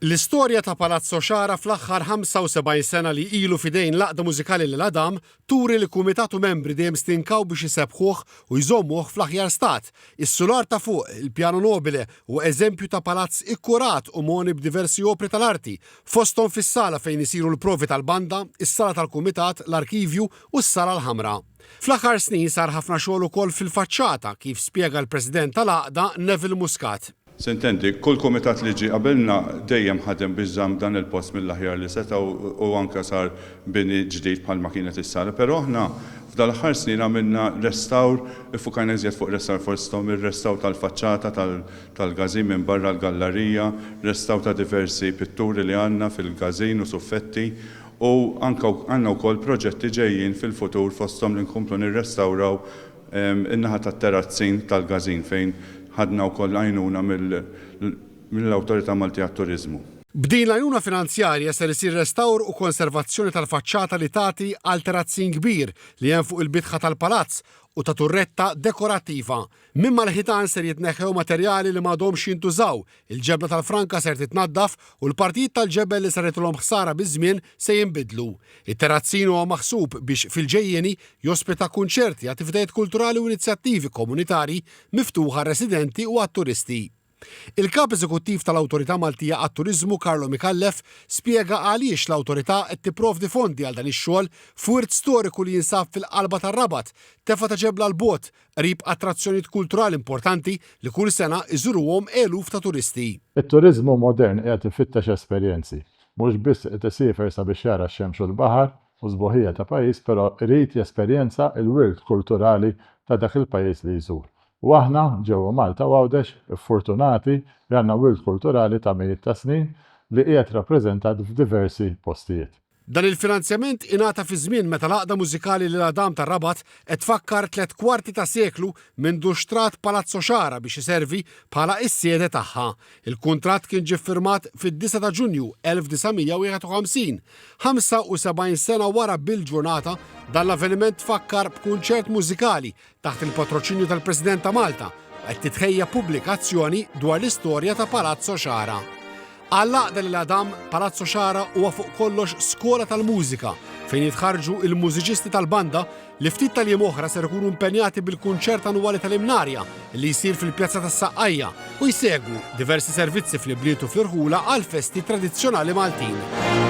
L-istorja ta' Palazzo Xara fl-aħħar 75 sena li ilu f'idejn l-Għaqda Mużikali Lil Adam turi li kumitat u membri dejjem stinkaw biex isebbħuh u jżommuh fl-aħjar stat. Is-sular ta' fuq, il-piano nobile, huwa eżempju ta' palazz ikkurat u mogħni b'diversi opri tal-arti, fosthom fis-sala fejn isiru l-provi tal-banda, is-sala tal-kumitat, l-arkivju u s-sala l-ħamra. Fl-aħħar snin sar ħafna xogħol ukoll fil-faċċata, kif spjega l-President tal-Għaqda, Neville Muscat. Sintendi, kull kumitat li ġie qabilna dejjem ħadem biex żamm dan il-post mill-aħjar li seta' u anke sar bini ġdid bħalma kienet is-sala. Però aħna f'dal-aħħar snin għamilna restawr, iffukajna iżjed fuq restawr fosthom ir-restawr tal-faċċata tal-każin minn barra l-gallarija, restawr ta' diversi pitturi li għandna fil-każin u suffetti u anke għandna wkoll proġetti ġejjin fil-futur fosthom li nkomplu nirrestawraw In-naħa tat-terazzin tal-każin fejn ħadna wkoll għajnuna mill-Awtorità Maltija għat-Turiżmu. B'din l-għajnuna finanzjarja ser isir restawr u konservazzjoni tal-faċċata li tagħti għal terazzin kbir li hemm fuq il-bitħa tal-palazz u ta' turretta dekorattiva. Minn mal-ħitan ser jitneħħew materjali li m'għadhomx jintużaw, Il-ġebla tal-franka ser titnaddaf u l-partijiet tal-ġebel li saritilhom ħsara biż-żmien se jinbidlu. It-terazzin huwa maħsub biex fil-ġejjieni jospita kunċerti, attivitajiet kulturali u inizjattivi komunitarji miftuħa għar-residenti u għat-turisti. Il-Kap Eżekuttiv tal-Awtorità Maltija għat-Turiżmu Carlo Micallef spjega għaliex l-Awtorità qed tipprovdi fondi għal dan ix-xogħol f'wirt storiku li jinsab fil-qalba tar-Rabat, tefgħa ta' ġebla 'l bogħod qrib attrazzjonijiet kulturali importanti li kull sena jżuruhom eluf ta' turisti. It-turiżmu modern qiegħed ifittex esperjenzi. Mhux biss qed isiefer sabiex jara x-xemx u l-baħar u s-sbuħija ta' pajjiż però jrid jesperjenza l-wirt kulturali ta' dak il-pajjiż li jżur. U aħna, ġewwa Malta u Għawdex, iffurtunati li għandna wirt kulturali ta' mijiet ta' snin li qiegħed rappreżentat f'diversi postijiet. Dan il-finanzjament ingħata fi żmien meta l-Għaqda Mużikali Lil Adam tar-Rabat qed tfakkar tlett kwarti ta' seklu mindu xtrat Palazzo Xara biex iservi bħala s-sede tagħha. Il-kuntratt kien ġie ffirmat fid-disgħa ta' Ġunju 1951. 75 sena wara bil-ġurnata, dan l-avveniment tfakkar b'kunċert mużikali taħt il-patroċinju tal-President ta' Malta u qed titħejja pubblikazzjoni dwar l-istorja ta' Palazzo Xara. Għall-għaqda lil Adam, Palazzo Xara huwa fuq kollox skola tal-mużika fejn jitħarrġu il-mużiċisti tal-banda li ftit tal-jiem oħra ser ikunu impenjati bil-kunċert annwali tal-Imnarja li jsir fil-Pjazza tas-Saqqajja u jsegwu diversi servizzi fl-ibliet u fl-irħula għall-festi tradizzjonali Maltin.